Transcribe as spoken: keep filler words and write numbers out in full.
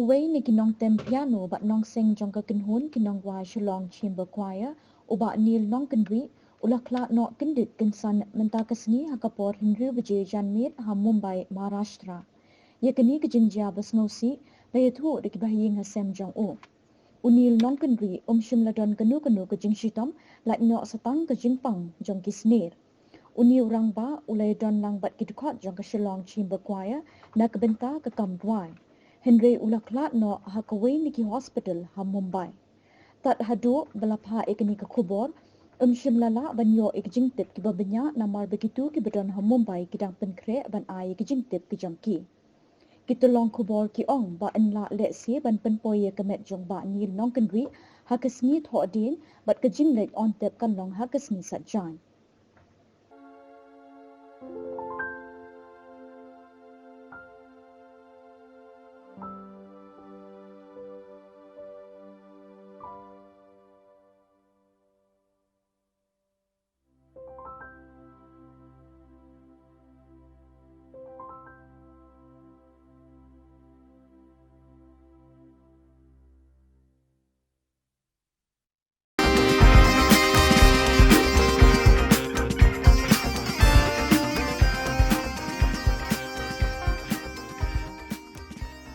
Uwei na ki nongtem piano bad nongseng jong ka kynhun ki nongrwai Shillong Chamber Choir, u Bah Neil Nongkynrih, u la khlad noh kyndit kynsan mynta ka sngi ha ka por hynriew baje janmiet ha Mumbai, Maharashtra. Ïa kane ka jingjia basngewsih la ïathuh da ki bahaïing hasem jong u. U Neil Nongkynrih um shym la don kano kano ka jingshitom, lait noh sa tang ka jingpang jong ki sner. Une u rangbah u la ïadon lang bad ki dkhot jong ka Shillong Chamber Choir na ka bynta ka kam rwai. Hynrei u la khlad noh ha kawei na ki hospital ha Mumbai. Tad haduh ba la phah ïa kane ka khubor, um shym la lah ban ïoh ïa ki jingtip kiba bniah namar ba kito kiba don ha Mumbai ki dang pynkhreh ban ai ïa ki jingtip ki jong ki. Ki tyllong khubor ki ong ba yn lah lehse ban pynpoi ïa ka met jong Bah Neil Nongkynrih ha ka sngi Thohdieng bad ka jingleit on tep kan long ha ka sngi Saitjaiñ.